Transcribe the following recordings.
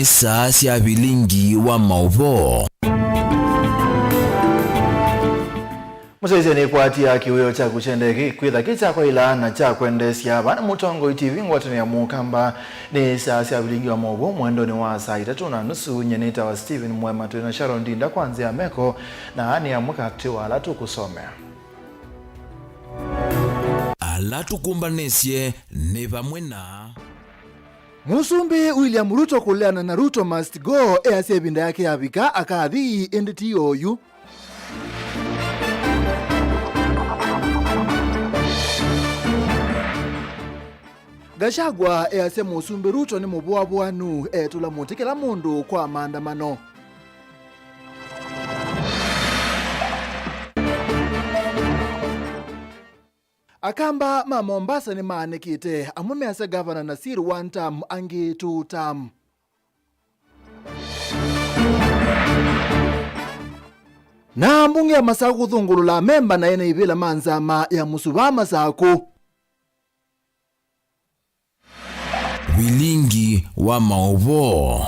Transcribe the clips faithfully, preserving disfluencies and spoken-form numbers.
Saa sya vilingi wa maũvoo. Mũsyaĩĩsya nĩkwatia kĩwĩo kyaku kyendee kĩ-, kwĩtha kĩ kya kwaĩla na kya kwendeesya. Vaa nĩ Mũtongoi T V, ngwatanĩo ya Mũkamba. Nĩ saa sya vilingi wa maũvoo mwendonĩ wa saa itatũ na nusu. Nyie nĩtawa Stephen Mwema, twĩ na Sharon Ndinda kwa nzĩa ya meko, na aa nĩ amwe katĩ wa ala tũkũsomea. Ala tũkũmbanĩsye nĩ vamwe na. Mũsumbĩ William Ruto kũleana na Ruto must go, easya ĩvinda yake yavika akathi, ĩndĩ ti oyu. Gachagua easya Mũsumbĩ Ruto nĩ mũvũavũanu, etũla mũtĩ kĩla mũndũ kwa maandamano. Akamba ma Mombasa nĩmaanĩkĩte, amwe measya Gavana Nasir one term, angĩ two term. Na mbunge ya Masakũ kũthũngũlũla amemba na ene ivĩla ma nzama ya Mũsuva Masakũ. Vilingi wa maũvoo.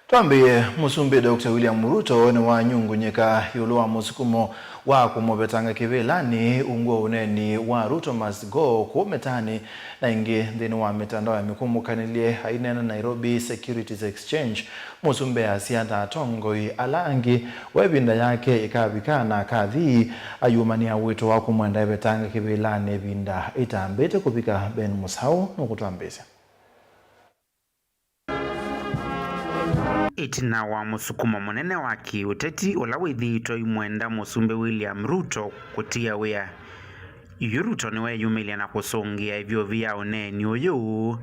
Twambĩĩe, Mũsumbĩ Doctor William Ruto nĩwanyungunyĩka ĩũlũ wa mũsukumo wa kũmũvetanga kĩvĩlanĩ ungu wa ũneeni wa Ruto Must Go kũu mĩtaanĩ na ĩngĩ nthĩnĩ wa mĩtandao ya mĩkũmũkanĩlye. Aineena Nairobi Securities Exchange, Mũsumbĩ asya ta atongoi ala angĩ, we ĩvinda yake ĩkavika na akathi, ayumanĩa wĩto wa kũmwenda evetanga kĩvĩlanĩ ĩvinda ĩtambĩte kũvika. Ben Mũsaũ nũkũtwambĩĩsya. Ĩtina wa mũsukumo mũnene wa kĩũteti ũla wĩthĩĩtwe ũimwenda Mũsumbĩ William Ruto kũtia wĩa, yu Ruto nĩweeyumĩlya na kũsũngĩa ĩvyũvi ya ũneeni ũyũ.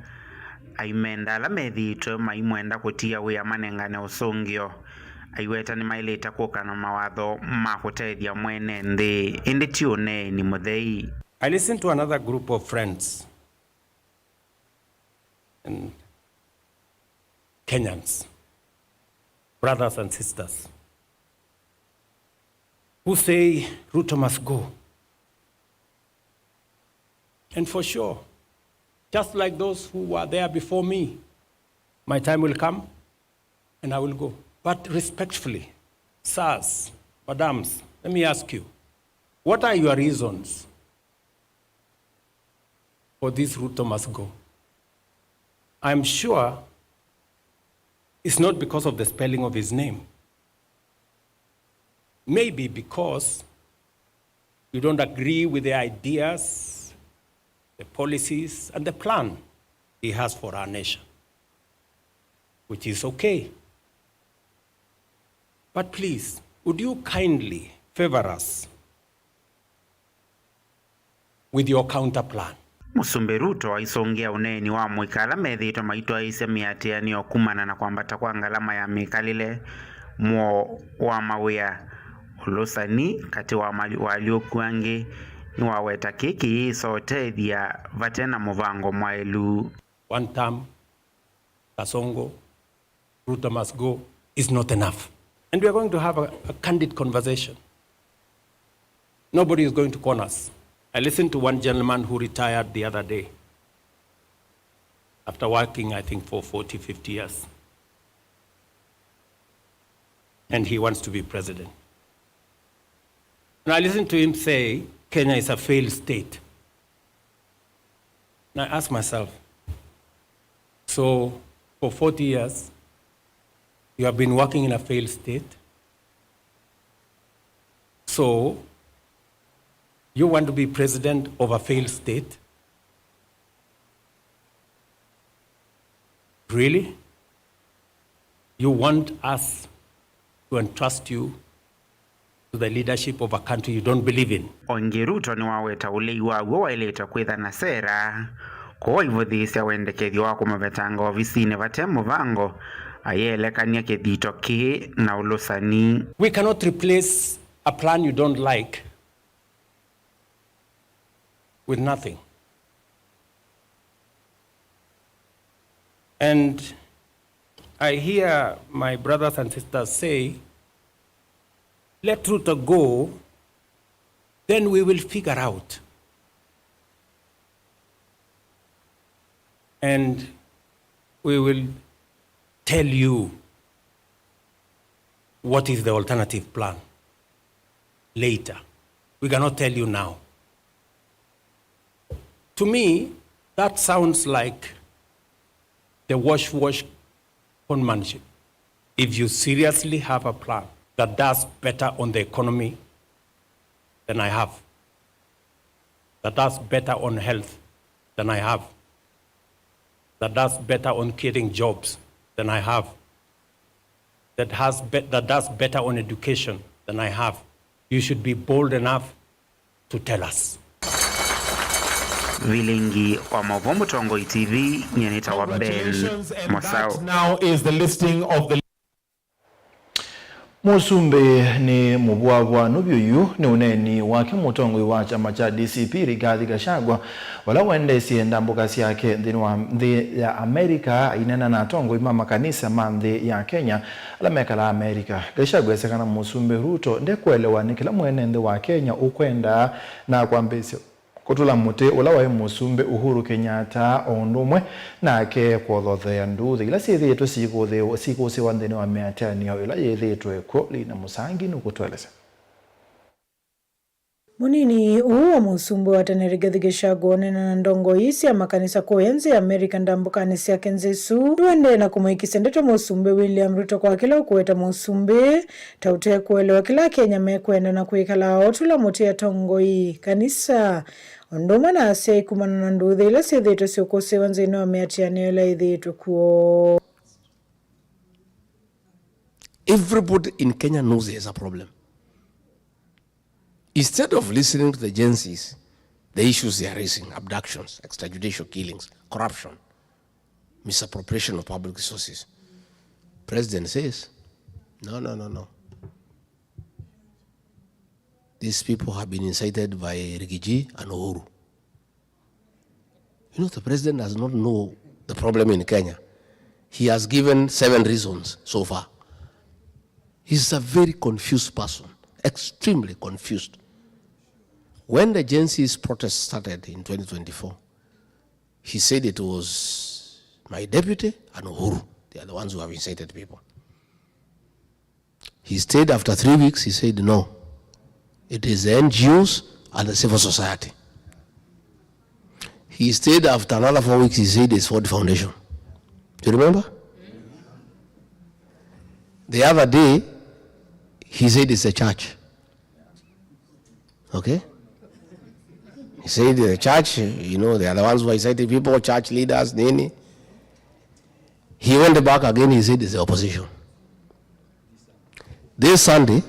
Aimenda ala methĩĩtwe maimwenda kũtia wĩa manengane ũsũngĩo. Aiweta nĩmaĩlĩte kũka na mawatho ma kũtethya mwene nthĩ, ĩndĩ ti ũneeni mũthei. I listened to another group of friends and Kenyans, brothers and sisters, who say Ruto must go. And for sure, just like those who were there before me, my time will come and I will go. But respectfully, sirs, madams, let me ask you, what are your reasons for this Ruto must go? I'm sure it's not because of the spelling of his name. Maybe because you don't agree with the ideas, the policies, and the plan he has for our nation, which is okay. But please, would you kindly favor us with your counter plan? Mũsumbĩ Ruto aisũngĩa ũneeni wa amũika ala methĩĩtwe maitwaĩĩsya mĩatĩanĩo kumana na kwambata kwa ngalama ya mĩkalĩle, mũo wa mawĩa, ũlũsani katĩ wa ma-, waalyũku angĩ. Nĩwaweta kĩĩ kĩyĩsa ũtethya vate na mũvango mwaĩlu. One term, Kasongo, Ruto must go is not enough. And we are going to have a, a candid conversation. Nobody is going to corner us. I listened to one gentleman who retired the other day after working, I think, for forty, fifty years. And he wants to be president. And I listened to him say, "Kenya is a failed state." And I ask myself, so for forty years, you have been working in a failed state? So you want to be president of a failed state? Really? You want us to entrust you to the leadership of a country you don't believe in? O ĩngĩ, Ruto nĩwaweta ũlei waw'o waĩlĩte kwĩtha na sera, kwoou aivũthĩĩsya wendekethyo wa kũmũvetanga ovisinĩ vate mũvango, ayĩelekany'a kĩthito kĩĩ na ũlũsani. We cannot replace a plan you don't like with nothing. And I hear my brothers and sisters say, "Let Ruto go, then we will figure out. And we will tell you what is the alternative plan later. We cannot tell you now. To me, that sounds like the wash wash conmanship. If you seriously have a plan that does better on the economy than I have, that does better on health than I have, that does better on creating jobs than I have, that has be-, that does better on education than I have, you should be bold enough to tell us. Vilingi wa maũvoo Mũtongoi T V, nyie nĩtawa Ben Mwasaũ. Now is the listing of the Mũsumbĩ nĩ mũvũavũanu vyũ yu nĩ ũneeni wake mũtongoi wa kyama kya D C P Rigathi Gachagua, vala wendeesye ndambũka syake nthĩnĩ wa nthĩ ya Amerika aineena na atongoi ma makanisa ma nthĩ ya Kenya ala mekalaa Amerika. Gachagua esĩ kana Mũsumbĩ Ruto ndekũelewa nĩ kĩla mwene nthĩ wa Kenya ũkwenda na kwambĩĩsya kũtũla mũtĩ ũla waĩ Mũsumbĩ Uhuru Kenyatta, o ũndũ ũmwe nake kwothothea nduuthĩ ila syĩthĩĩtwe syĩkũthĩĩwa-, syĩkũsĩwa nthĩnĩ wa mĩatĩanĩo ĩla yĩthĩĩtwe kw'o. Lina Mũsangi nũkũtũelesya. Mũnini ũũ wa Mũsumbĩ wa tene Rigathi Gachagua ũneena na ndongoi sya makanisa kũũya nthĩ ya Amerika ndambũkanĩ syake nzĩ ĩsu, nĩwaendee na kũmũĩkĩsya ndeto Mũsumbĩ William Ruto kwa kĩla ũkũweta Mũsumbĩ ta ũtekũelewa kĩla Akenya mekwenda na kwĩkala o ũtũla mũtĩ atongoi, kanisa, o ũndũ ũmwe na asyai kumana na nduuthĩ ila syĩthĩĩtwe syĩkũsĩĩwa nthĩnĩ wa mĩatĩanĩo ĩla yĩthĩĩtwe kw'o. Everybody in Kenya knows there is a problem. Instead of listening to the Gen Zs, the issues they are raising, abductions, extrajudicial killings, corruption, misappropriation of public resources, President says, "No, no, no, no. These people have been incited by Rigiji and Uhuru." You know, the president does not know the problem in Kenya. He has given seven reasons so far. He's a very confused person, extremely confused. When the Gen Z's protest started in twenty twenty-four, he said it was my deputy and Uhuru. They are the ones who have incited people. He stayed after three weeks, he said, "No, it is the N G Os and the civil society." He stayed after another four weeks, he said, "It's Ford Foundation." Do you remember? The other day, he said, "It's the church." Okay? He said, "The church, you know, they are the ones who are inciting people, church leaders, nini." He went back again, he said, "It's the opposition." This Sunday,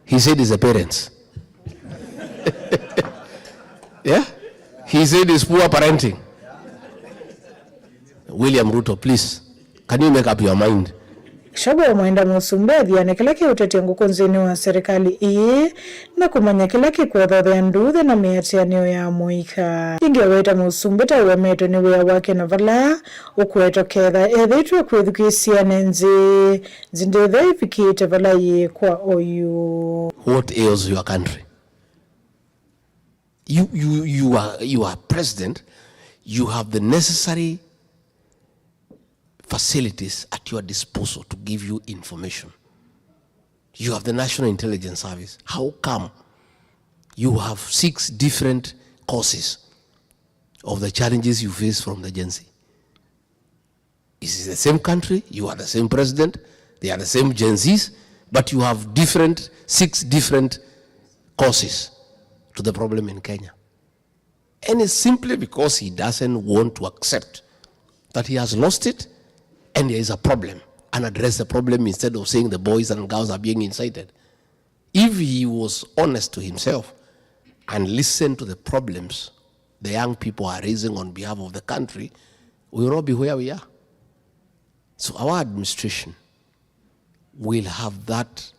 he said, "It's the parents." Yeah? He said, "It's poor parenting." William Ruto, please, can you make up your mind? Gachagua ũmwenda Mũsumbĩ athiane kĩla kĩũtetya ngũkũ nthĩnĩ wa serikali ĩĩ na kũmanya kĩla kĩkwothothea nduuthĩ na mĩatĩanĩo ya mũika. Ĩngĩ aweta Mũsumbĩ ta ũemetwe nĩ wĩa wake na vala ũkwetwa ketha ethĩĩtwe kwĩthukĩĩsya ene nthĩ, nthĩ ndĩtha ĩvikĩte vala yĩĩ kwa oyu. What ails your country? You, you, you are, you are president, you have the necessary facilities at your disposal to give you information. You have the National Intelligence Service. How come you have six different causes of the challenges you face from the Gen Z? This is the same country, you are the same president, they are the same Gen Zs, but you have different, six different causes to the problem in Kenya. And it's simply because he doesn't want to accept that he has lost it and there is a problem and address the problem instead of saying the boys and girls are being incited. If he was honest to himself and listened to the problems the young people are raising on behalf of the country, we will not be where we are. So our administration will have that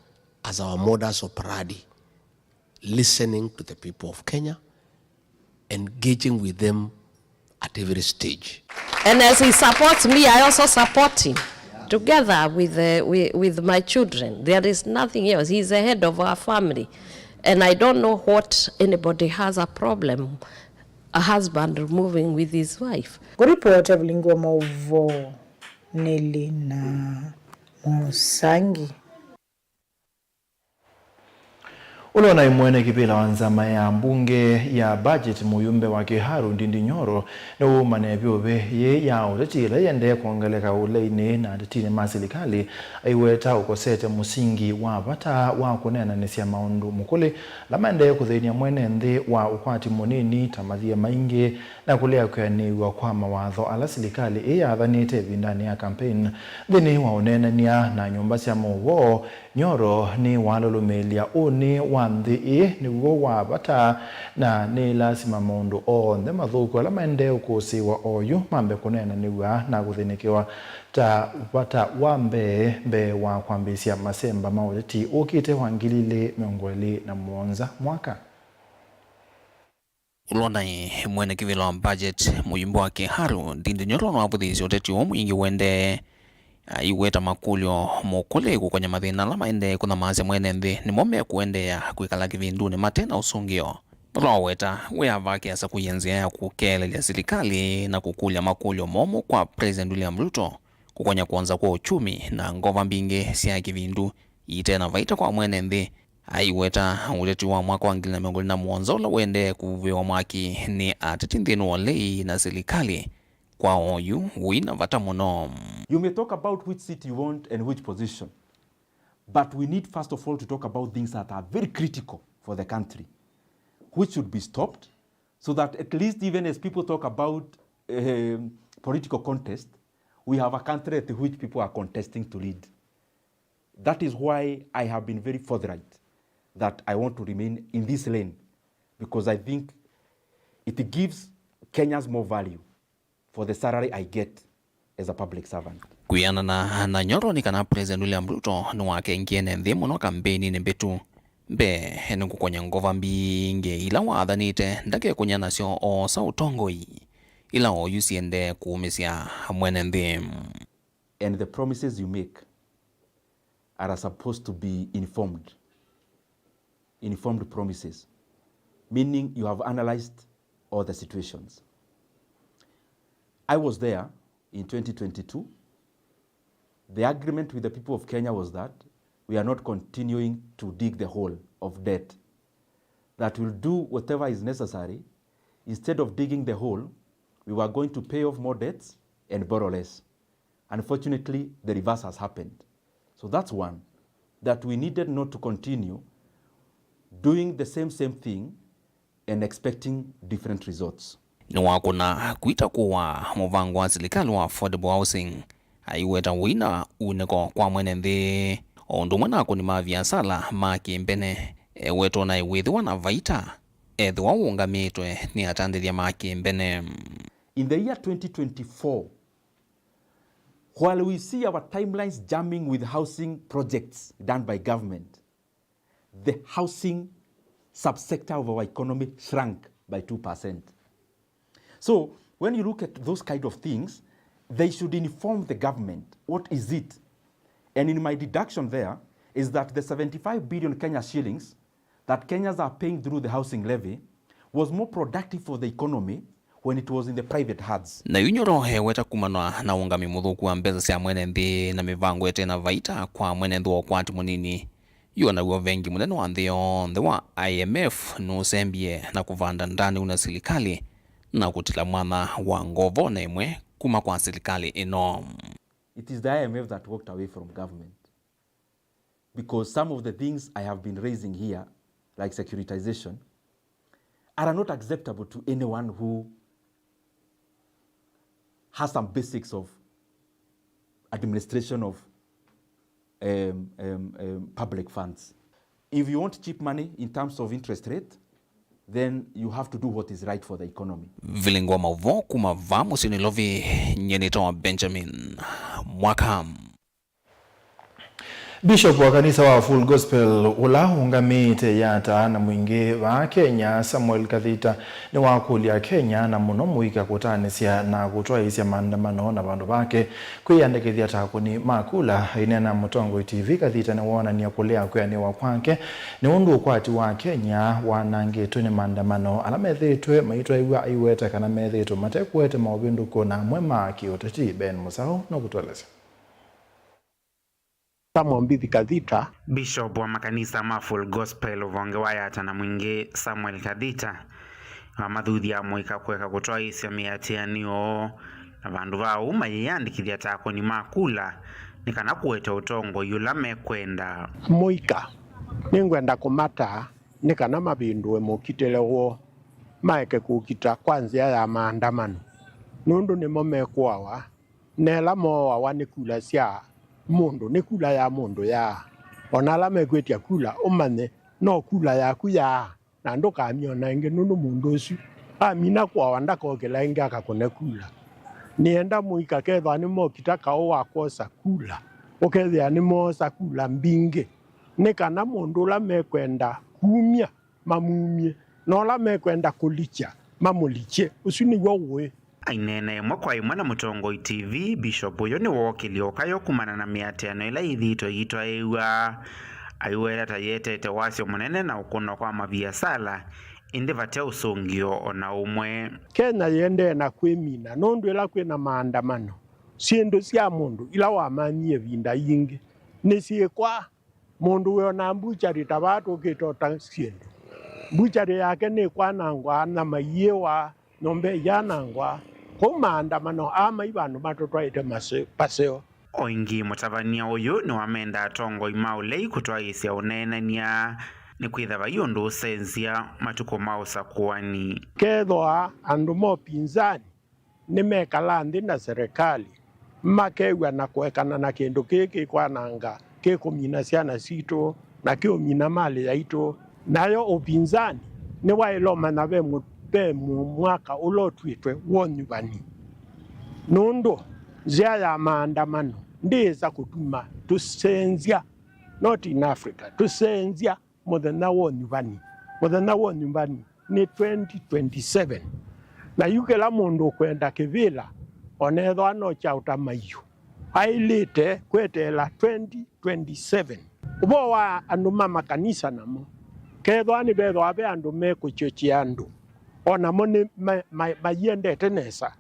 as our modus operandi, listening to the people of Kenya, engaging with them at every stage. And as he supports me, I also support him. Together with, uh, with, with my children, there is nothing else. He's the head of our family. And I don't know what anybody has a problem, a husband removing with his wife. Kũripoti Evelyn Ngoma Ũvoo. Nĩlĩ na Mũsangi. Ũla ũnaĩ mwene kĩvĩla wa nzama ya mbunge ya budget, mũyumbe wa Kiharu Ndindi Nyoro, nĩwũmanyĩe vyũvĩ yĩĩ ya ũteti ĩla yĩendee kwongeleka ũleinĩ na atetinĩ ma silikalĩ, aiweta ũkosete mũsingi wa vata wa kũneenanĩsya maũndũ mũkũlĩ ala maendee kũthĩny'a mwene nthĩ wa ũkwati mũnini, ta mathie maingĩ, na kũlea kwĩanĩw'a kwa mawatho ala silikalĩ ĩĩ yathanĩte ĩvindanĩ ya campaign. Nthĩnĩ wa ũneenany'a na nyũmba sya maũvoo, Nyoro nĩwalũlũmĩĩlya ũnĩ wa nthĩ ĩĩ nĩw'o wa vata, na nĩ lasima maũndũ onthe mathũku ala maendee ũkũsĩĩwa oyu mambe kũneenanĩw'a na kũthĩnĩkĩwa ta vata wa mbee, mbee wa kwambĩĩsya masemba ma ũteti ũkĩte wa ngili ilĩ mĩongo ĩlĩ na mũonza mwaka. Ũla ũnaĩ mwene kĩvĩla wa budget, mũyumbe wa Kiharu Ndindi Nyoro, nĩwavũthĩĩsye ũteti ũũ mwingĩ ũendee aiweta makũlyo mũkũlĩ kũkonya mathĩna ala maendee kũnyamasya mwene nthĩ nĩmo mekũendeea kwĩkala kĩvindunĩ mate na ũsũngĩo. Ũla waweta wĩa vake asakũie nzĩa ya kũkeelelya silikalĩ na kũkũlya makũlyo momũ kwa President William Ruto kũkonya kwonza kwa uchumi na ngova mbingĩ sya kĩvindu ite na vaita kwa mwene nthĩ. Aiweta ũteti wa mwaka wa ngili na mĩongo ĩlĩ na mũonza ũla ũendee kũvuvĩwa mwaki nĩ ateti nthĩnĩ wa ũlei na silikalĩ kwa oyu ũi na vata mũno. You may talk about which seat you want and which position, but we need first of all to talk about things that are very critical for the country, which should be stopped, so that at least even as people talk about um, political contest, we have a country at which people are contesting to lead. That is why I have been very forthright that I want to remain in this lane, because I think it gives Kenyans more value for the salary I get as a public servant. Kwĩanana na Nyoro nĩ kana President William Ruto nĩwakengie ene nthĩ mũno kambeini-nĩ mbĩtu. Mbee, nĩ kũkonya ngova mbingĩ ila wathanĩte ndakekũnya nasyo oosa ũtongoi, ila oyu siendee kũũmĩsya mwene nthĩ. And the promises you make are supposed to be informed, informed promises, meaning you have analyzed all the situations. I was there in twenty twenty-two. The agreement with the people of Kenya was that we are not continuing to dig the hole of debt, that we'll do whatever is necessary. Instead of digging the hole, we were going to pay off more debts and borrow less. Unfortunately, the reverse has happened. So that's one, that we needed not to continue doing the same, same thing and expecting different results. Nĩwakũna kwita kũwa mũvango wa silikalĩ wa affordable housing, aiweta ũina unĩko kwa mwene nthĩ, o ũndũ ũmwe na akũni ma viasala ma kĩmbene, eweta ũnaĩ wĩthĩwa na vaita ethĩwa ũũngamĩtwe nĩ atandĩthya ma kĩmbene. In the year twenty twenty-four, while we see our timelines jamming with housing projects done by government, the housing subsector of our economy shrank by two percent. So when you look at those kind of things, they should inform the government. What is it? And in my deduction there is that the seventy-five billion Kenya shillings that Kenyans are paying through the housing levy was more productive for the economy when it was in the private hands. Na yu Nyoro eweta kumanwa na ũngami mũthũku wa mbesa sya mwene nthĩ na mĩvango ĩte na vaita kwa mwene nthĩ wa ũkwati mũnini. Yu naw'o vengi mũnene wa nthĩ yonthe wa I M F nũsembie na kũvanda ndanĩu na silikalĩ na kũtila mwanya wa ngovo na ĩmwe kuma kwa silikalĩ ĩno. It is the I M F that walked away from government. Because some of the things I have been raising here, like securitization, are not acceptable to anyone who has some basics of administration of um, um, um, public funds. If you want cheap money in terms of interest rate, then you have to do what is right for the economy. Vilingo wa maũvoo kuma vaa mũsyĩ Nairobi, nyie nĩtawa Benjamin Mwaka. Bishop wa kanisa wa Full Gospel, ũla ũngamĩĩte Yatta na Mwingĩ vaa Kenya, Samuel Kathita, nĩwakũlya Akenya, na mũno mũika, kũtaanĩsya na kũtwaĩĩsya maandamano na vandũ vake kwĩyandĩkĩthya ta akũni ma kula. Aineena na Mũtongoi T V, Kathita nĩwoonany'a kũlea kwĩanĩwa kwake nĩ ũndũ ũkwati wa Kenya wanangĩtwe nĩ maandamano ala methĩĩtwe maitwaĩw'a, aiweta kana methĩĩtwe mate kũete maũvĩndũko na amwe ma kĩũteti. Ben Mũsaũ nũkũtũelesya. Samuel Mbithi Kathita. Bishop wa makanisa ma Full Gospel ũvonge wa Yatta na Mwingĩ, Samuel Kathita, amathuthya amũika kũeka kũtwaĩĩsya mĩatĩanĩo na vandũ va ũu mayĩyandĩkĩthya ta akũni ma kula nĩ kana kũete ũtongoi ũla mekwenda. Mũika, nĩngwenda kũmataa nĩ kana mavĩndũe mũkitĩle woo, maeke kũkita kwa nzĩa ya maandamano, nũndũ nĩmo mekũawa, na ela mooawa nĩ kula sya mũndũ, nĩ kula ya mũndũ yaa. O na ala mekwĩtya kula, ũmanye no kula yaku yaa, na ndũkamyona ĩngĩ, nũndũ mũndũ ũsu amina kũawa ndakokĩla ĩngĩ akakũne kula. Nĩenda mũika kethwa nĩmokita kaũ wa kwosa kula, ũkethĩa nĩmoosa kula mbingĩ, nĩ kana mũndũ ũla mekwenda kumya mamumye, na ũla mekwenda kũlikya mamũlikye. Ũsu nĩw'o ũĩ. Aineena ĩmwe kwa ĩmwe na Mũtongoi T V, Bishop ũyũ nĩwookĩlye ũkayo kumana na mĩatĩano ĩla yĩthĩĩtwe ĩitwaĩĩw'a, aiweta ta yĩetete wasyo mũnene na ũkũnwa kwa maviasala, ĩndĩ vate ũsũngĩo o na ũmwe. Kenya yĩendee na kwĩmina nũndũ ĩla kwĩna maandamano, syĩndũ sya mũndũ ila wamanyie ĩvinda yingĩ nĩsyĩkwaa. Mũndũ wĩonaa mbucharĩ ta vaa tũkĩte ũta syĩndũ. Mbucharĩ yake nĩkwanangwa, nyama iĩwa, nyũmba iyanangwa. Kũu maandamano aa mai vandũ matũtwaĩte mase-, paseo. O ĩngĩ, mũtavany'a ũyũ nĩwamenda atongoi ma ũlei kũtwaĩĩsya ũneenany'a, nĩkwĩthĩwa vai ũndũ ũsenzya matukũ ma ũsakũani. Kethwa andũ ma ũpinzani nĩmekala nthĩ na serikali, makew'a na kũekana na kĩndũ kĩĩ kĩkwananga, kĩkũmina syana sitũ, na kĩũmina malĩ yaitũ. Nayo ũpinzani nĩwaĩle ũmanya ve mũ-, ve mũ-, mwaka ũla ũtw'ĩtwe wa ũnyuvani. Nũndũ nzĩa ya maandamano ndĩĩsa kũtuma tũsenzya, not in Africa, tũsenzya mũthenya wa ũnyuvani. Mũthenya wa ũnyuvani nĩ twenty twenty-seven. Na yu kĩla mũndũ ũkwenda kĩvĩla, o na ethĩwa no kya ũta maiũ, aĩlĩte kweteela twenty twenty-seven. Ũvoo wa andũ ma makanisa namo, kethĩwa nĩvethĩwa ve andũ mekũkyokya andũ, o namo nĩ ma-, ma-, maiendete nesa.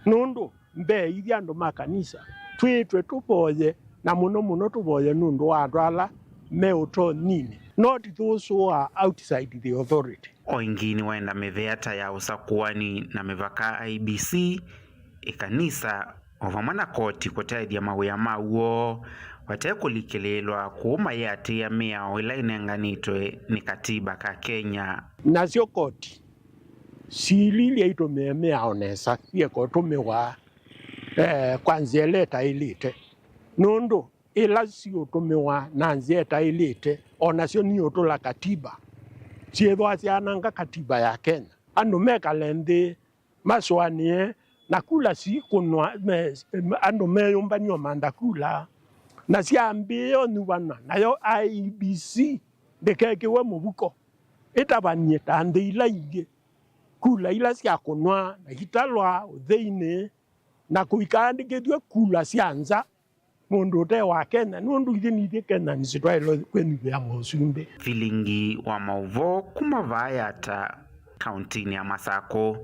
Nũndũ mbeithya andũ ma kanisa, twĩtwe tũvoye, na mũno mũno tũvoye nũndũ wa andũ ala me ũtonnyinĩ, not those who are outside the authority. O ĩngĩ nĩwenda mĩvea ta ya ũsakũani na mĩvaka, I E B C, ĩkanisa, o vamwe na koti kũtethya mawĩa ma w'o vate kũlikĩlĩĩlwa kũu mayĩatĩĩa mĩao ĩla ĩnenganĩtwe nĩ katiba ka Kenya. Nasyo koti siililye itũmĩe mĩao nesa, sieka ũtũmĩwa, eh, kwa nzĩa ĩla ĩtaĩlĩte, nũndũ ĩla siũtũmĩwa na nzĩa ĩtaĩlĩte, o nasyo niũtũla katiba, syĩthwa syaananga katiba ya Kenya. Andũ mekale nthĩ, masũanĩe, na kula siikũnwa, me-, andũ meyũmbany'a ũmantha kula, na syambĩĩa ũnyuvana, nayo I E B C ndĩkekĩwe mũvuko, ĩtavany'e ta nthĩ ila ingĩ, kula ila syakũnwa na italwa ũtheinĩ, na kũikaandĩkĩthw'e kula sya nza, mũndũ ũte wa Kenya, nũndũ ithyĩ nithyĩ Kenyans twaĩlwe kwĩnyuvĩa mũsumbĩ. Vilingi wa maũvoo kuma vaa Yatta, kauntinĩ ya Masakũ,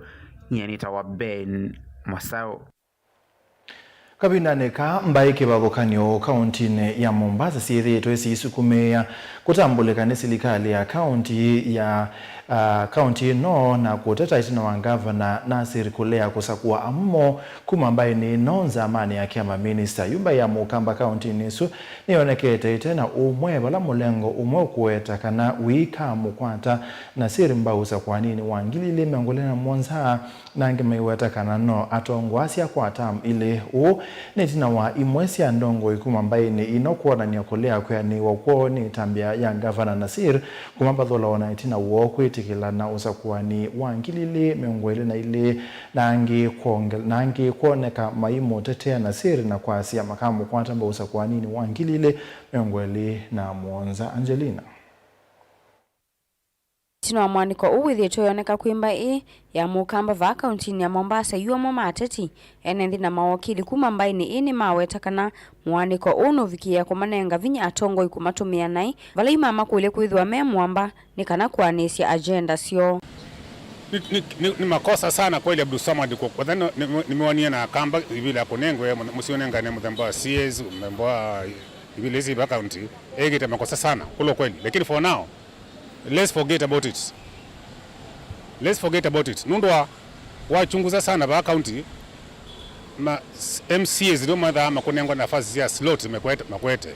nyie nĩtawa Ben Mũsaũ. Kavindanĩ kaa, mbaĩ kĩvathũkany'o kauntinĩ ya Mombasa syĩthĩĩtwe siisukumĩĩa kũtambũlĩka nĩ silikalĩ ya kaunti ya, ah, kaunti ĩno na kũteta ĩtina wa ngavana Nasir kũlea kũsakũa amwe kuma mbaĩnĩ ĩno nzamanĩ yake ya maminista. Yu mbaĩ ya Mũkamba kauntinĩ ĩsu nĩyonekete ĩte na ũmwe, vala mũlengo ũmwe ũkũweta kana wĩikamũkwata Nasir mbau ũsakũaninĩ wa ngili ilĩ mĩongo ĩlĩ na mũonza, na angĩ maiweta kana no atongoasya kwa tam ilĩ. Ũũ nĩ ĩtina wa imwe sya ndongoi kuma mbaĩnĩ ino kwonany'a kũlea kwĩanĩwa kwoo nĩ ĩtambya ya ngavana Nasir kũmavathũla, o na ĩtina woo kwĩta kwĩtĩkĩlana ũsakũani wa ngili ilĩ mĩongo ĩlĩ na ilĩ na angĩ kwonge-, na angĩ kwoneka maimũtetea na siri na kwasya makamũkwata mbau ũsakũaninĩ wa ngili ilĩ mĩongo ĩlĩ na mũonza. Angelina. Ĩtina wa mũanĩko ũũ wĩthĩĩtwe ũyoneka kwĩ mbaĩ ĩĩ ya Mũkamba vaa kauntinĩ ya Mombasa, yu amwe ma ateti, ene nthĩ na mawokili kuma mbaĩnĩ ĩĩ nĩmaweta kana mũanĩko ũũ nũvikĩĩa kũmanenga vinya atongoi kũmatũmĩa naĩ vala yu mamakũlya kwĩthĩwa me mũamba nĩ kana kũanĩsya agenda syoo. Ni, ni, ni, ni makosa sana kweli, Abdul Samad, kwa, kwa, ni, ni, nimewania na Akamba ivila kunengwe, msi-, msionengane mũthemba wa C As, mũthemba wa ivila isi va county, egite makosa sana, kula kweli. Lakini for now, let's forget about it. Let's forget about it. Nũndũ wa, wachunguza sana va county, ma, M C As ndio mathaa makunengwa nafasi sia slot mekwete, makwete.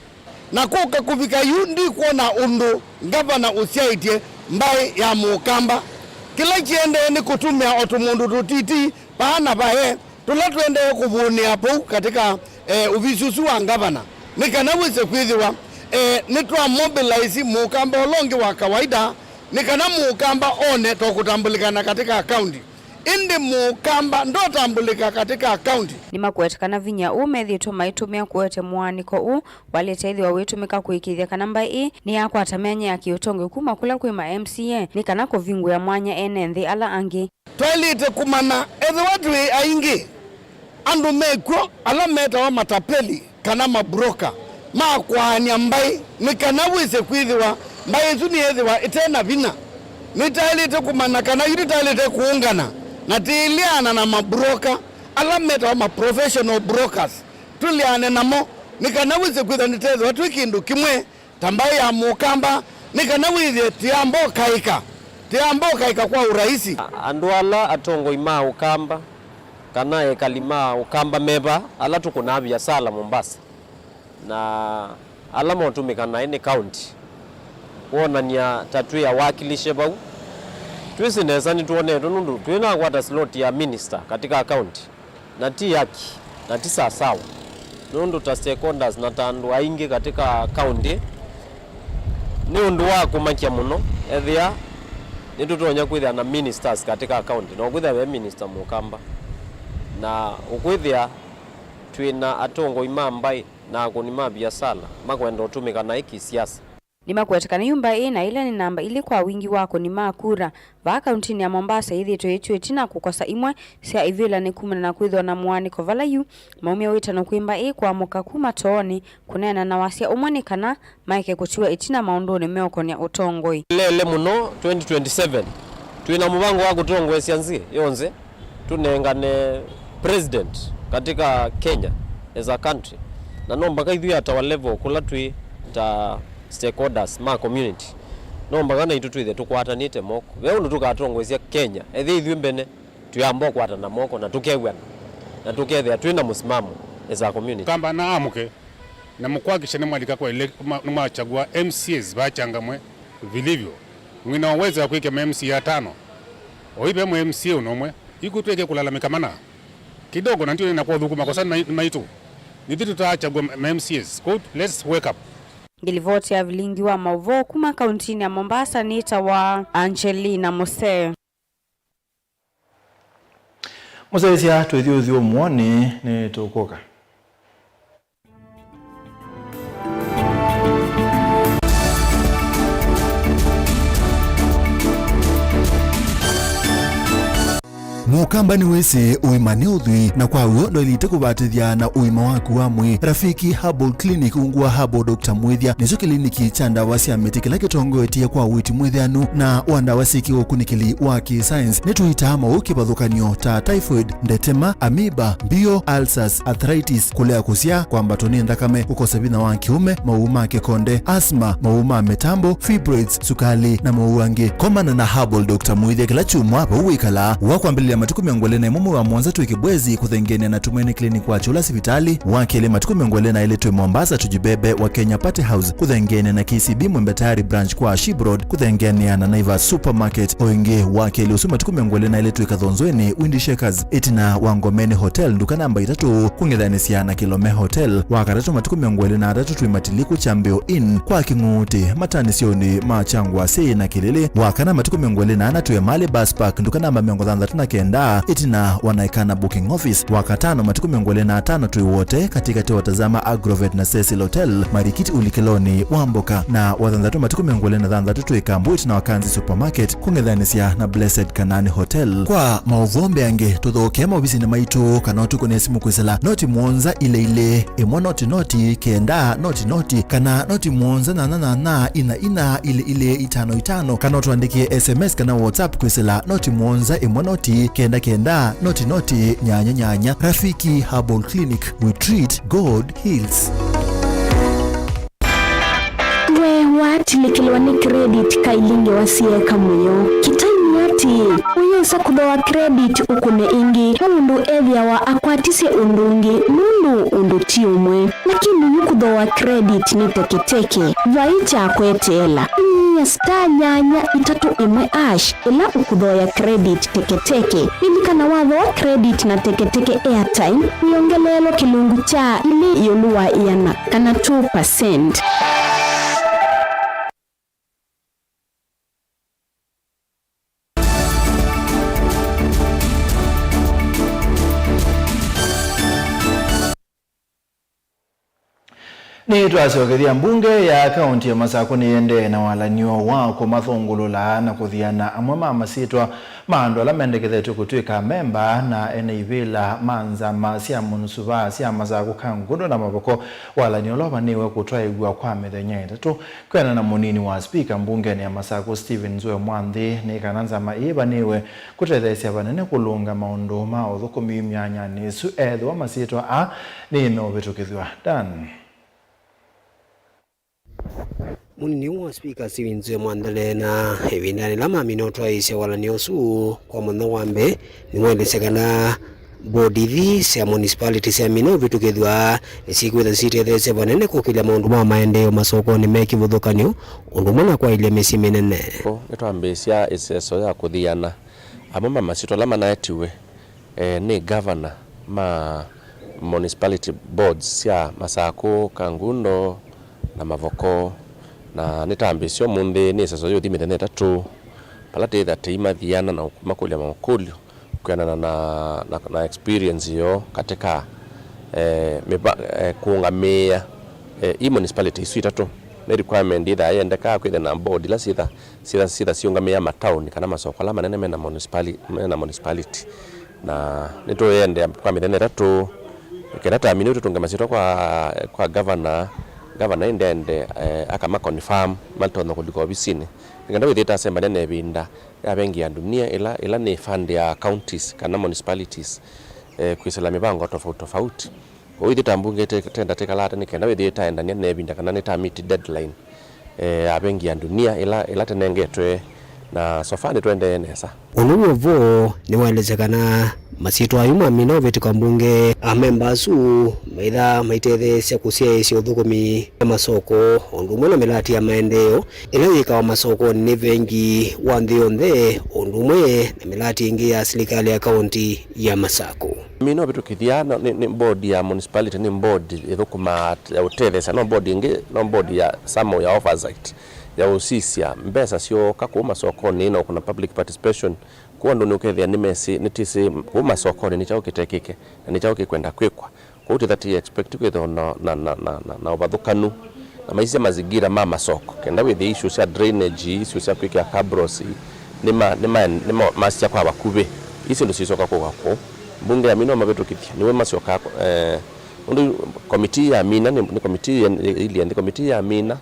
Na kũka kũvika yu, ndikwona ũndũ ngavana ũsyaĩtye mbaĩ ya Mũkamba. Kĩla kĩendee nĩ kũtũmĩa o tũmũndũ tũtiti vaa na vae, tũla tũendee kũvũnĩa vau katika, eh, ũvisi ũsu wa ngavana, nĩ kana wĩse kwĩthĩwa, eh, nĩtwa mobilize Mũkamba ũla ũngĩ wa kawaida, nĩ kana Mũkamba one tokũtambũlĩkana katika kaunti. Ĩndĩ Mũkamba ndotambũlĩka katika kaunti. Nĩmakwete kana vinya ũũ methĩĩtwe maitũmĩa kũete mũanĩko ũũ walĩte ĩthĩwa wĩtũmĩka kũĩkĩĩthya kana mbaĩ ĩĩ nĩyakwata myanya ya kĩũtongoi kuma kũla kwĩ ma M C A nĩ kana kũvingũĩa mwanya ene nthĩ ala angĩ. Twaĩlĩte kũmanya ethĩwa twĩ aingĩ, andũ mekw'o ala metawa matapeli kana mabroka ma kwaany'a mbaĩ, nĩ kana wĩse kwĩthĩwa mbaĩ ĩsu nĩyĩthĩwa ĩte na vinya. Nĩtaĩlĩte kũmanya kana yu nĩtaĩlĩte kũũngana na tĩĩleana na mabroka ala metawa ma professional brokers, tũleane namo, nĩ kana wĩse kwĩthĩwa nĩtethĩwa twĩ kĩndũ kĩmwe ta mbaĩ ya Mũkamba, nĩ kana wĩthĩe tĩamba ũkaĩka, tĩamba ũkaĩka kwa ũraisi. Andũ ala atongoi ma Ũkamba kana ekali ma Ũkamba me vaa, ala tũkũnaa viasala Mombasa, na ala motũmĩka naĩ nĩ county, kwonany'a ta twĩ awakilishe vau. Twĩsĩ nesa nĩtwonetwe nũndũ twĩnakwata slot ya minister katika county. Na ti haki, na ti sasawa, nũndũ ta stakeholders na ta andũ aingĩ katika county, nĩ ũndũ wa kũmakya mũno ethĩa nĩtũtonya kwĩthĩa na ministers katika county, na ũkwĩthĩa ve minister Mũkamba, na ũkwĩthĩa twĩ na atongoi ma mbaĩ na akũni ma viasala makwenda ũtũmĩka naĩ kĩsiasa. Nĩmakwete kana yu mbaĩ ĩĩ na ĩla nĩ namba ilĩ kwa wingi wa akũni ma kura vaa kauntinĩ ya Mombasa yĩthĩĩtwe ĩtw'ĩtye na kũkosa imwe sya ivĩlanĩ kumana na kwĩthĩwa na mũanĩko vala yu maumya wĩtano kwĩ mbaĩ ĩĩ kũamũka kuma toonĩ kũneena na wasya ũmwe nĩ kana maeke kũtiwa ĩtina maũndũnĩ meũkonĩa ũtongoi. Lele mũno twenty twenty-seven twĩ na mũvango wa kũtongoesya nzĩ yonthe. Tũnengane president katika Kenya as a country, na no mpaka ithyĩ at our level kũla twĩ ta stakeholders ma community, no mpaka naitũ twĩthe tũkwatanĩte moko. Ve ũndũ tũkatongoesya Kenya ethĩa ithyĩ mbene twĩamba ũkwatana moko na tũkew'ana na tũkethĩa twĩ na mũsimamo as a community. Kamba na amũke na mũkwakisha nĩmwalika kwa ele-, ma-, nĩmwachagua M C As vachangamwe vilivyo. Mwĩ na uwezo wa kwĩkĩa ma M C A atano. Oyu ve mwe M C A ũna ũmwe. Iku twĩke kũlalamika mana kidogo, na ndio nĩnakuwa thukuma kwa sababu ni maitũ. Nithu tutaachagua ma M C As. Kwa hiyo, let's wake up. Ngĩlivoti ya vilingi wa maũvoo kuma kauntinĩ ya Mombasa nĩtawa Angelina Musee. Mũsyaĩĩsya twĩthyũthyũ mwoni nĩ tũkũka. Mũkamba nĩwĩsĩ ũima nĩ ũthwii, na kwa w'o ndwaĩlĩte kũvatĩthya na ũima waku wa mwĩĩ. Rafiki Herbal Clinic ungu wa Herbal Doctor Mwĩthya nĩkyo kĩliniki kya ndawa sya mĩtĩ kĩla kĩtongoetye kwa ũiiti mwĩthĩanu na wa ndawa syĩkĩwe ũkunĩkĩli wa kĩ-science. Nĩtũitaa maũũ kĩvathũkany'o ta typhoid, ndetema, amoeba, mbio, ulcers, arthritis, kũlea kũsyaa, kwambatwa nĩ nthakame, kũkosa vinya wa kĩũme, maũũ ma kĩkonde, asthma, maũũ ma mĩtambo, fibroids, sukali, na maũũ angĩ. Komana na Herbal Doctor Mwĩthya kĩla kyumwa vau wĩkalaa, wa kwambĩlĩlya Matukũ mĩongo ĩlĩ na ĩmwe mwei wa mũonza twĩ Kibwezi kũthengeania na Tumaini Clinic wa Chula sivitalĩ. Wa kelĩ, matukũ mĩongo ĩlĩ na ĩlĩ twĩ Mombasa Tujibebe wa Kenya Party House kũthengeania na K C B Mwembe Tayari Branch kwa Ship Road kũthengeania na Naivas Supermarket. O ĩngĩ, wa kelĩ ũsu matukũ mĩongo ĩlĩ na ĩlĩ twĩ Kathonzweni Windy Shakers ĩtina wa Ngomeni Hotel, nduka namba itatũ, kũng'ethanĩsya na Kilome Hotel. Wa katatũ, matukũ mĩongo ĩlĩ na atatũ twĩ Matiliku Chambeo Inn kwa Kĩng'uti, matanĩsyonĩ ma Kyangwasĩ na Kĩlĩlĩ. Wa kana, matukũ mĩongo ĩlĩ na ana twĩ Emali Bus Park, nduka namba mĩongo thanthatũ na kenda, ĩtina wa Naikana Booking Office. Wa katano, matukũ mĩongo ĩlĩ na atano twĩ Wote, katĩkatĩ wa Tazama Agrovet na Cecil Hotel, Marikiti ũlikĩlonĩ wa mboka. Na wa thanthatũ, matukũ mĩongo ĩlĩ na thanthatũ twĩ Kambu, ĩtina wa Kanzi Supermarket, kũng'ethanĩsya na Blessed Kanani Hotel. Kwa maũvoo mbeange, tũthokee maovisinĩ maitũ kana ũtũkũnĩe simũ kwĩsĩla noti mũonza ilĩ ilĩ ĩmwe noti noti kenda noti noti kana noti mũonza nyanya nyanya ina ina ilĩ ilĩ itano itano, kana ũtũandĩkĩe S M S kana WhatsApp kwĩsĩla noti mũonza ĩmwe noti kenda kenda noti noti nyanya nyanya. Rafiki Herbal Clinic, we treat, God heals. We watilĩkĩlwa nĩ credit kailingi wa sieka mũyo. Kĩtaini atĩ, ũyĩsa kũthooa credit ũkũne ĩngĩ, nũndũ ethĩawa akwatisye ũndũ ũngĩ, nũndũ ũndũ ti ũmwe. Lakini yu kũthooa credit nĩ teketeke, vai kya kweteela. Nyia star nyanya itatũ ĩmwe hash ĩla ũkũthooa credit teketeke. Lilikana, wathooa credit na teketeke airtime, wĩongeleelwa kĩlungu kya ilĩ ĩũlũ wa ĩana, kana two percent. Nĩtwasyokethya. Mbunge ya kaunti ya Masakũ nĩyĩendee na walany'o wa kũmathũngũlũla na kũthiana amwe ma masyĩtwa ma andũ ala mendekethetw'e kũtw'ĩka amemba na ene ivĩla ma nzama sya mũnusuvaa sya Masakũ, Kangundo na Mavoko. Walany'o ũla ũvanĩĩwe kũtwaĩw'a kwa mĩthenya ĩtatũ. Kwĩanana na mũnini wa spika mbungenĩ ya Masakũ, Stephen Nzue Mwanthi, nĩ kana nzama ĩĩ ĩvanĩĩwe kũtetheesya vanene kũlũnga maũndũ ma ũthũkũmi myanyanĩ ĩsu, ethĩwa masyĩtwa aa nĩmeũvĩtũkĩthw'a. Dan. Mũnini wa spika Stephen Nzue Mwanthi na ĩvindanĩ yĩla mamina ũtwaĩĩsya walany'o ũsu kwa mũthenya wa mbee, nĩwaelesya kana mbodi ithi sya municipality syamina ũvĩtũkĩthw'a nĩsikwĩtha sitetheesya vanene kũkĩlya maũndũ ma maendeeo masokonĩ me kĩvathũkany'o, ũndũ ũmwe na kwaĩlya mĩsyĩ mĩnene. Nĩtwambĩĩsya ĩseso ya kũthiana amwe ma masyĩtwa ala manaetiwe, eh, nĩ gavana ma municipality boards sya Masakũ, Kangundo na Mavoko, na nĩtambĩĩsye ũmũnthĩ. Nĩ ĩseso yĩũthi mĩthenya ĩtatũ, vala twĩtha tũimathiana na kũmakũlya makũlyo kwĩanana na, na, na experience yoo katika, eh, mĩva-, eh, kũũngamĩĩa, eh, i municipality isu itatũ. Nĩ requirement yĩthaa yendekaa kwĩthĩa na board ila syĩtha, syĩtha, syĩtha siũngamĩĩa mataoni kana masoko ala manene mena municipali-, mena municipality. Na nĩtũyĩendea kwa mĩthenya ĩtatũ, kenda tamina tũtũnge masyĩtwa kwa, kwa gavana, gavana ĩndende, eh, akama confirm matonya kũlika ovisinĩ. Nĩ kenda wĩthĩĩte asembania na ĩvinda ya Vengi ya Dunia, ĩla, ĩla nĩ fund ya counties kana municipalities, eh, kwĩsĩla mĩvango tofauti tofauti. Kwoou ithyĩ ta mbunge tĩ-, tenda tĩkalaa ata nĩ kenda wĩthĩe taendania na ĩvinda kana nĩta meet deadline, eh, ya Vengi ya Dunia ĩla, ĩla tũnengetwe, na so far nĩtũendee nesa. Ũndũ wĩ o vo, nĩwaelesya kana masyĩtwa ayu mamina ũvĩtũka mbunge, amemba asu maitha maitetheesya kũsyaĩĩsya ũthũkũmi wa masoko, o ũndũ ũmwe na mĩlati ya maendeeo ĩla yĩkawa masokonĩ nĩ Vengi wa Nthĩ Yonthe, o ũndũ ũmwe na mĩlati ĩngĩ ya silikalĩ ya kaunti ya Masakũ. Mina ũvĩtũkĩthya no, nĩ, nĩ board ya municipality, nĩ board ĩthũkũmaa ya ũtetheesya, no board ĩngĩ, no board ya some ya oversight, ya ũsisya mbesa syooka kũu masokonĩ na ũkũna public participation. Kũu andũ nĩũkethĩa nĩmesĩ, nĩtĩsĩ kũu masokonĩ nĩ kyaũ kĩtekĩke na nĩ kyaũ kĩkwenda kwĩkwa. Kwoou twĩtha tĩ expect kwĩthĩwa na, na, na, na, na, na ũvathũkanu na maisya mazingira ma masoko, kenda wĩthĩe issue sya drainage, issue sya kwĩkĩa cabros, nĩ ma, nĩ ma, nĩ ma, masya kwa vakuvĩ. Ii syĩndũ sisoka kũka kũu. Mbunge ya mina mavĩtũkĩthya, nĩwe masyokaa, eh, ũndũ committee ya mina, nĩ, nĩ committee ĩilyĩ nthĩ, committee ya mina,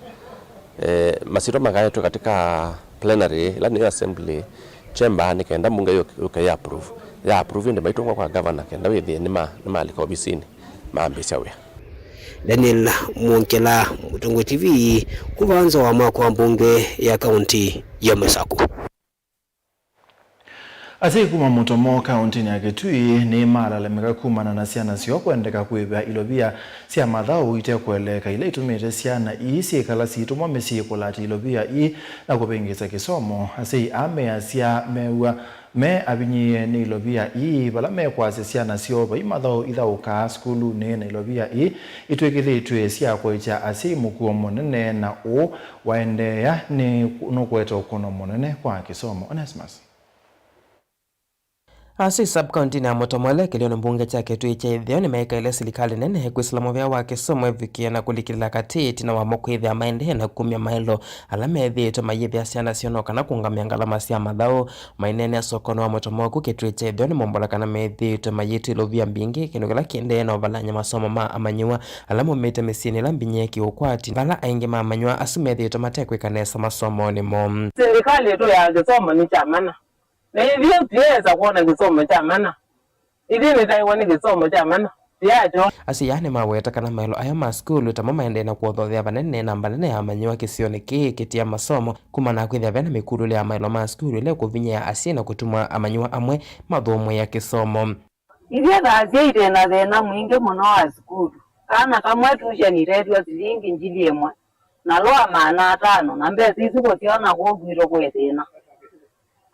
eh, masyĩtwa makaetwe katika plenary, ĩla nĩyo assembly chamber, nĩ kenda mbunge yũke, yũke ya approve. Ya approve ĩndĩ maitũngwa kwa governor, kenda wĩthĩe nĩma, nĩmalika ovisinĩ, mambĩĩsya wĩa. Daniel Mwongela, Mũtongoi T V, kuma nza wa mwako wa mbunge ya kaunti ya Masakũ. Asyai kuma Mũtomo kaũntĩnĩ ya Kitui nĩmalalamĩka kumana na syana syoo kwendeka kwĩvĩa ilovia sya mathaũ ite kũeleeka, ila itũmĩte syana ii syĩkala siitũmwa mĩsyĩ kũlata ilovia ii na kũvĩngĩĩsya kĩsomo. Asyai aa measya mew'a me avinyĩĩe nĩ ilovia ii vala mekwasya syana syoo vai mathaũ ithaũkaa sukulunĩ na ilovia ii itw'ĩkĩthĩtw'e sya kũekya asyai mũkuo mũnene, na ũũ waendeea nĩ nũkũete ũkũno mũnene kwa kĩsomo. Onesmus. Asu sub-kauntinĩ ya Mũtomo ĩla ĩkĩlĩonĩ mbunge kya Kitui kya Ĩtheo nĩmeekaĩle silikalĩ nene kwĩsĩla mũvea wa kĩsomo ĩvikĩe na kũlikĩlĩla katĩ ĩtina wamo kwĩthĩa maendee na kumya maelo ala methĩĩtwe mayĩvĩa syana syoo no kana kũũngamĩa ngalama sya mathaũ. Maineenea sokonĩ wa Mũtomo kũu Kitui kya Ĩtheo nĩmombũla kana methĩĩtwe mayĩtw'ĩlũvia mbingĩ, kĩndũ kĩla kĩendee na ũvalany'a masomo ma amanyĩw'a ala maumĩte mĩsyĩnĩ ĩla mbinyĩe kĩũkwati, vala aingĩ ma amanyĩw'a asu methĩĩtwe matekwĩka nesa masomonĩ moo. Silikalĩ ĩtũ ya kĩsomo nĩ kya mana. Na ithyĩ tũyĩsa kwona kĩsomo kya mana. Ithyĩ nĩtaĩwa nĩ kĩsomo kya mana. Tũyakyo. Asyai aa nĩmaweta kana maelo aya ma sukulu tamo maendee na kũothothea vanene namba nene ya amanyĩw'a kĩsionĩ kĩĩ kĩtia masomo, kumana na kwĩthĩa vena mĩkulũle ya maelo ma sukulu ĩla ĩkũvinyĩĩa asyai na kũtuma amanyĩw'a amwe mathũmũĩa kĩsomo. Ithyĩ ta asyai twĩ na thĩna mwingĩ mũno wa sukulu. Kana kamwe tuition itethw'a silingi ngili ĩmwe na loa maana atano, na mbesa isu kũsyona kũu kwitũ kwĩ thĩna.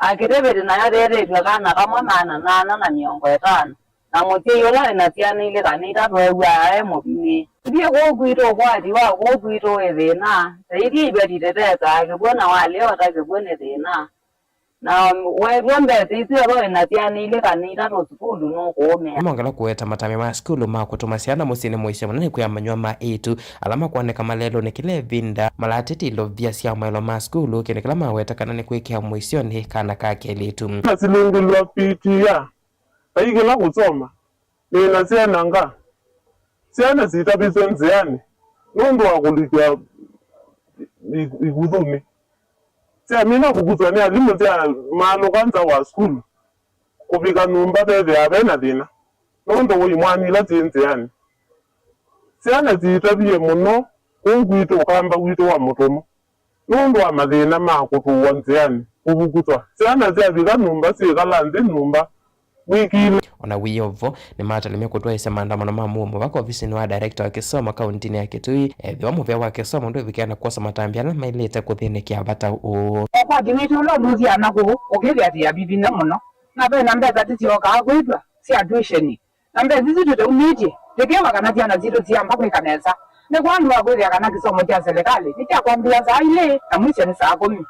Akitivĩtĩ nayo tethĩtw'e kana kamwe maana nana na mĩongo ĩtano, na mũsyai ũla wĩ na syana ilĩ kana itatũ ew'aa e mũvinyĩĩ. Ithyĩ kũu kwitũ ũkwati wa kũu kwitũ wĩ thĩna, ta ithyĩ iveti tĩtesaa kĩkw'ũ na walea ũta kĩkw'ũ nĩ thĩna. Na weethĩa mbesa isu ethwa wĩ na syana ilĩ kana itatũ sukulu nũkũũmĩa. Nĩmongela kũweta matambya ma sukulu ma kũtũma syana mũsyĩ nĩ mũisyo mũnene kwĩ amanyĩw'a ma ĩĩtu ala makwoneka malelũnĩ kĩla ĩvinda malatĩte ilovia sya maelo ma sukulu, kĩndũ kĩla maweta kana nĩ kwĩkĩa mũisyonĩ kana ka kelĩtu. Na silingilwa P T A, kaikĩla kũsoma. Nĩ na syana nga? Syana sitaviswe nzĩanĩ nũndũ wa kũlikya i-, ikuthunĩ. Syamina kũkuthwa nĩ alimũ syamaalũka nza wa sukulu kũvika nyũmba vethĩaa ve na thĩna nũndũ wa imwani ila syĩ nzĩanĩ. Syana sitavie mũno kũu kwitũ ũkamba witũ wa Mũtomo. Nũndũ wa mathĩna ma kũtũũwa nzĩanĩ, kũvukuthwa, syana syavika nyũmba syĩkala nthĩ nyũmba wiki ilĩ. O na wĩ o vo, nĩmatalemie kũtwaĩĩsya maandamano ma mũuo mũvaka ovisinĩ wa director wa kĩsomo kaũntinĩ ya Kitui, ethĩwa mũvea wa kĩsomo ndwĩvikĩa na kwosa matambya ala maĩlĩte kũthĩnĩkĩa vata ũũ. Ũkwati witũ ũla ũlũthyaa na kũu ũkĩthĩa tĩ avivinya mũno, na ve na mbesa tĩsyokaa kwĩtw'a sya tuition. Na mbesa isu tũtaumĩtye, tĩkĩwa kana syana sitũ siamba kwĩka nesa. Nĩkwondũ wa kwĩthĩa kana kĩsomo kya selekalĩ nĩ kya kwambĩĩa saa ilĩ na mwisyo nĩ saa kũmi.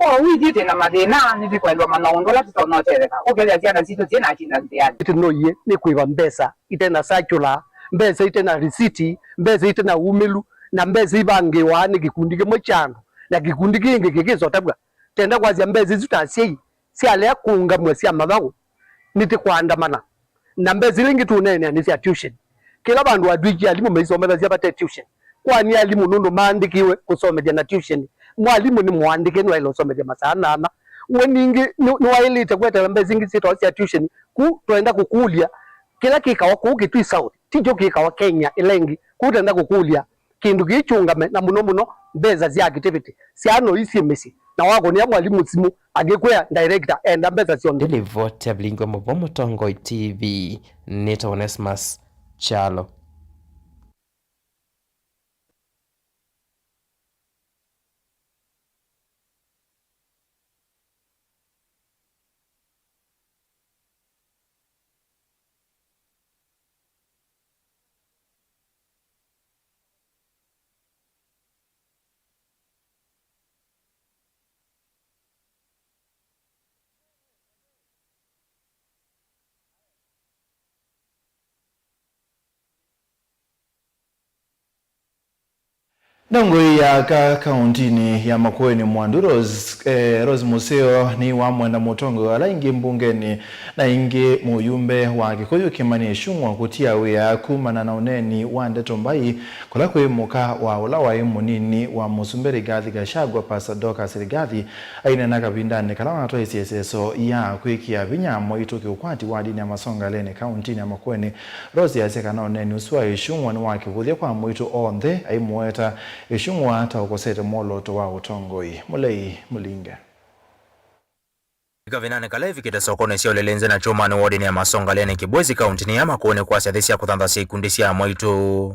Kwoou ithyĩ twĩ na mathĩna, nĩtũkwendwa mana ũndũ ũla tũtonya ũtetheka, ũkethĩa syana sitũ syĩ na atinda nzĩanĩ. Ĩtĩ no iĩ nĩ kwĩva mbesa ite na circular, mbesa ite na risiti, mbesa ite na umĩlu, na mbesa ivangĩĩwa nĩ kĩkundi kĩmwe kya andũ, na kĩkundi kĩngĩ kĩkĩsotavw'a. Tenda kwasya mbesa isu ta asyai syalea kũũngamw'a sya mathaũ, nĩtũkwandamana. Na mbesa ila ingĩ tũũneenea nĩ sya tuition. Kĩla vandũ atw'ĩkie alimũ maisomethasya vate tuition. Kwani alimũ nũndũ maandĩkĩwe kũsomethya na tuition? Mwalimũ nĩ mũandĩke, nĩwaĩle ũsomethya masaa nana. We ningĩ nĩ-, nĩwaĩlĩte kweteela mbesa ingĩ syĩtawa sya tuition. Ku twenda kũkũlya, kĩla kĩkawa kũu Kitui South tikyo kĩkawa Kenya ĩla ĩngĩ. Ku twenda kũkũlya, kĩndũ kĩĩ kyũngame, na mũno mũno mbesa sya activity. Syana ii syĩ mĩsyĩ, na wakũnĩa mwalimũ simũ, angĩkwĩa director enda mbesa syonthe. Nĩ livoti ya Vilingi wa Mũvoo Mũtongoi T V, nĩtawa Onesmus Kyalo. Ndongoi ya aka kaũntinĩ ya Makueni Mwandu Rose, eh, Rose Museo nĩwamwenda mũtongoi ala aingĩ mbungenĩ na aingĩ mũyumbe wa Kĩkũyũ Kĩmani Ichung'wa kũtia wĩa kumana na ũneeni wa ndeto mbai kũla kwĩ mũka wa ũla waĩ mũnini wa mũsumbĩ Rigathi Gachagua, Pastor Dorcas Rigathi, aineena kavindanĩ kala wanatwaisye ĩseso ya kwĩkĩa vinya mwaitũ kĩũkwati wa ndini ya Masongaleni kaũntinĩ ya Makueni. Rose asya kana ũneeni ũsu wa Ichung'wa nĩ wa kĩvũthya kwa mwaitũ onthe, aimũweta Ichung'wa ta ũkosete mwolooto wa ũtongoi. Mũlei Mũlinge. Kavindanĩ kala evikĩte sokonĩ sya Ũlelenze na Kyũmanĩ wodinĩ ya Masongaleni Kĩbwezi kauntinĩ ya Makueni kwasya nthĩ sya kũthanthasya ikundi sya amwaitũ,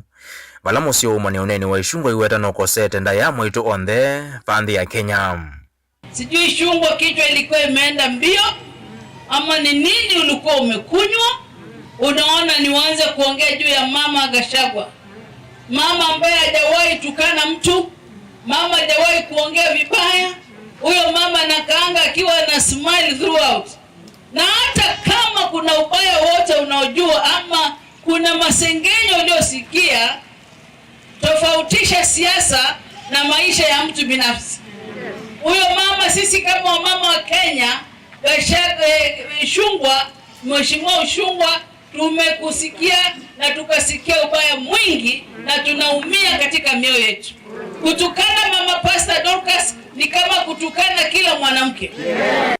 vala mũsyĩ wa ũmanya ũneeni wa Ichung'wah aiweta nũkosete ndaĩa amwaitũ onthe va nthĩ ya Kenya. Sijui Ichung'wah kichwa ilikuwa imeenda mbio ama ni nini ulikuwa umekunywa, unaona nianze kuongea juu ya mama Gachagua, mama ambaye hajawahi tukana mtu, mama hajawahi kuongea vibaya. Huyo mama anakaanga akiwa na smile throughout. Na hata kama kuna ubaya wote unaojua ama kuna masengenyo uliosikia, tofautisha siasa na maisha ya mtu binafsi. Huyo mama, sisi kama wamama wa Kenya, Gachagua, eh, Ichung'wah, Mheshimiwa Ichung'wah, tumekusikia na tukasikia ubaya mwingi na tunaumia katika mioyo yetu. Kutukana mama Pastor Dorcas ni kama kutukana kila mwanamke.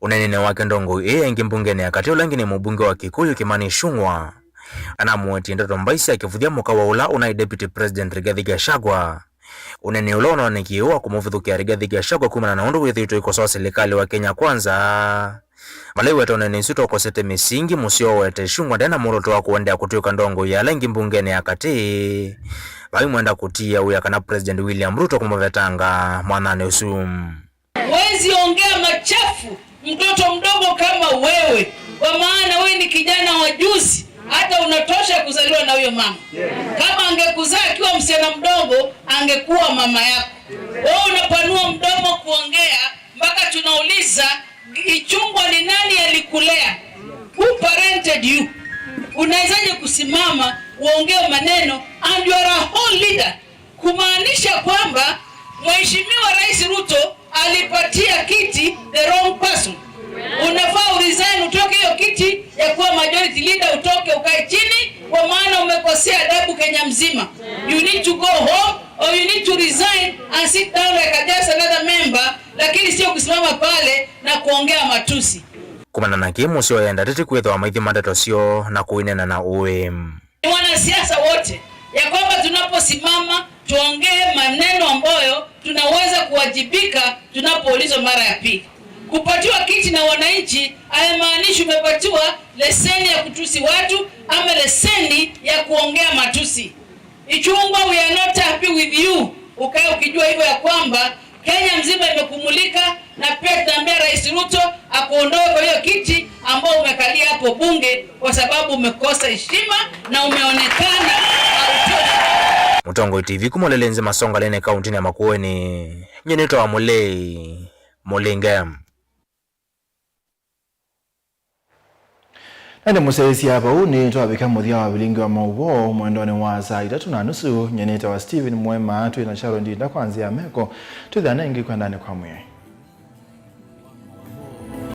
Ũneeninĩ wake ndongoi ĩĩ ya ĩngĩ mbungenĩ ya katĩ, ũla ĩngĩ nĩ mũmbunge wa Kikuyu Kimani Ichung'wah, anamũetie ndeto mbai sya kĩvũthya mũka wa ũla ũnaĩ Deputy President Rigathi Gachagua. Ũneeninĩ ũla ũnaonekie wa kũmũvithũkĩa Rigathi Gachagua kumana na ũndũ wĩthĩĩtwe ũikosoa silikalĩ wa Kenya Kwanza. Vala aiweta ũneeninĩ ũsu tokosete mĩsingi, mũseo wete Ichung'wah ndena mworoto wa kũendeea kũtw'ĩka ndongoi ya ala ĩngĩ mbungenĩ ya katĩ, vaimwenda kũtiĩa wĩa kana President William Ruto kũmũvetanga mwathanĩ ũsu. Huwezi ongea machafu mtoto mdogo kama wewe, kwa maana wewe ni kijana wa juzi, hata unatosha kuzaliwa na huyo mama. Kama angekuzaa akiwa msichana mdogo, angekuwa mama yako. Wewe unapanua mdomo kuongea mpaka tunauliza, Ichung'wah, ni nani alikulea? Who parented you? Unawezaje kusimama uongee maneno and you are a whole leader? Kumaanisha kwamba Mheshimiwa Rais Ruto alipatia kiti the wrong person. Unafaa uresign, utoke hiyo kiti ya kuwa majority leader, utoke ukae chini, kwa maana umekosea adabu Kenya mzima. You need to go home or you need to resign and sit down like a just another member, lakini sio kusimama pale na kuongea matusi. Kumana na kĩĩ, mũseo enda ateti kwĩthĩwa maithima ndeto syoo na kũineena na ũĩ. Ni wanasiasa wote ya kwamba tunaposimama tuongee maneno ambayo tunaweza kuwajibika tunapoulizwa mara ya pili. Kupatiwa kiti na wananchi haimaanishi umepatiwa leseni ya kutusi watu ama leseni ya kuongea matusi. Ichung'wah, we are not happy with you. Ukae ukijua hivyo ya kwamba Kenya mzima imekumulika, na pia tunaambia Rais Ruto akuondoe kwa hiyo kiti ambao umekalia hapo bunge, kwa sababu umekosa heshima na umeonekana hautoshi. Mũtongoi T V kuma Ũlelenze Masongaleni kauntinĩ ya Makueni, nyie nĩtawa Mũlei Mũlinge. Na nĩ mũsyaĩĩsya vau nĩ twavika mũthya wa vilingi wa maũvoo mwendonĩ wa saa itatũ na nusu. Nyie nĩtawa Stephen Mwema, twĩ na Sharon Ndinda kwa nzĩa ya meko. Twĩthĩane ĩngĩ kwendanĩ kwa mwĩai.